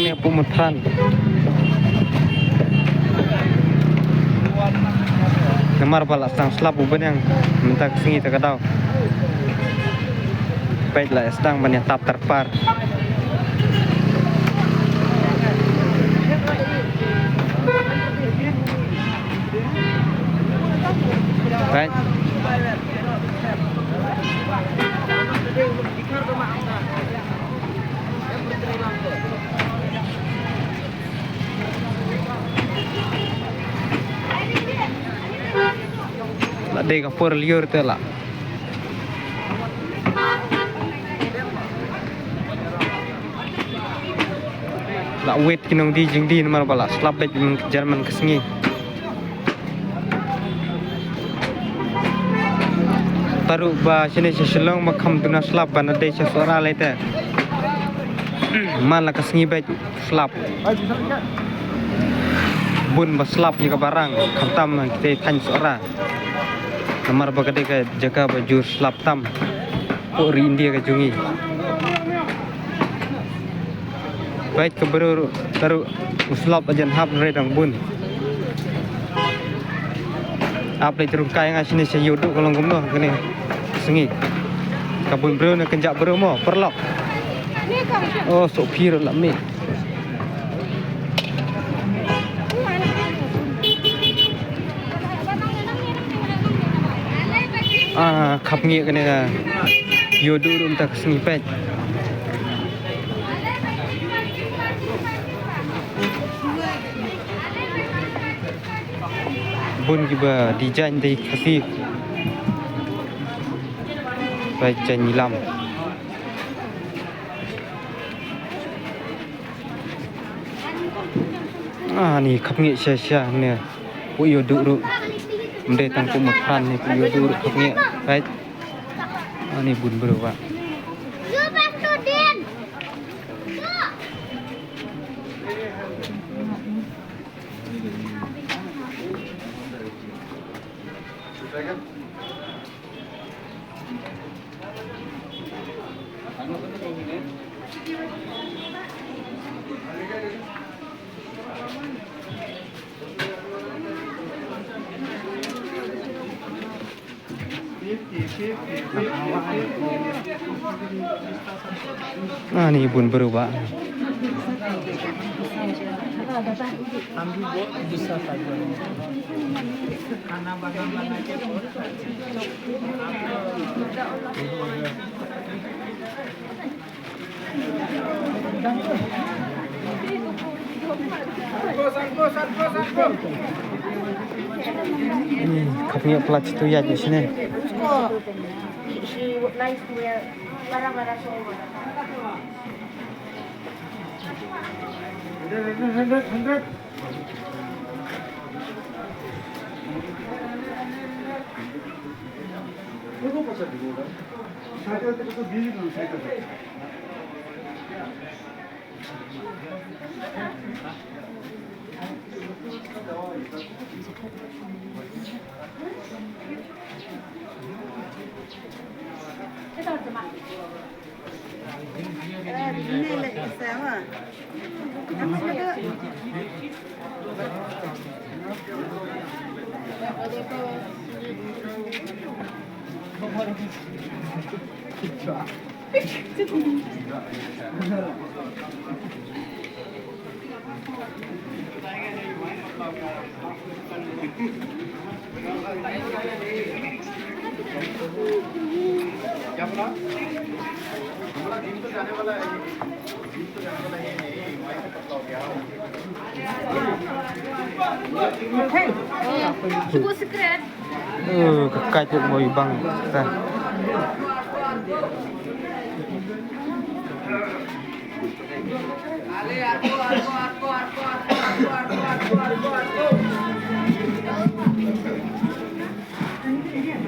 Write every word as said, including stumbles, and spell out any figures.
Ïa pumut pran. Namar ba la sdang slap u bneng mynta ka sngi ta ka daw. Peit la sdang ban ïa tap tarpar. Peit. La dei ka por lyiur te la. La wit ki nongdie jingdie namar ba la slap beit man ka German ka sngi. Taruh ba shane sha Shillong ba kham duna slap ba na dei sha Sohra lei te. Man la ka sngi beit slap. Bun ba slap ïa ka barang khamtam ha kitei thaiñ Sohra. Namar ba ka dei ka jaka ba jur slap tam. Ko ri India ka jong ngi. Peit ka briew ruh, taruh u slap ajan hap re dang bun. Ap leit rung kai nga shane sha Ïewduh ka long kumno kane sngi. Ka bun briew ne kynjah briew mo paralok. Oh, sok phi ruh la mih. Ah, khapngiah kane ka Ïewduh ruh mynta ka sngi peit. Bun kiba design dei Khasi. Peit jaiñ ilam. Ah, ni khapngiah sha sha ne. Peit Ïewduh ruh. Ym dei tang pumut pran ne, peit Ïewduh ruh khapngiah. Peit. Ah, ni bun briew ba. Ah, ni bun briew ba. Hmm, khapngiah palat tu ïa shane. She, she would like to wear bara bara shawl. Hey, cuba secret. Eh, ka kait ruh boi bang. Ka.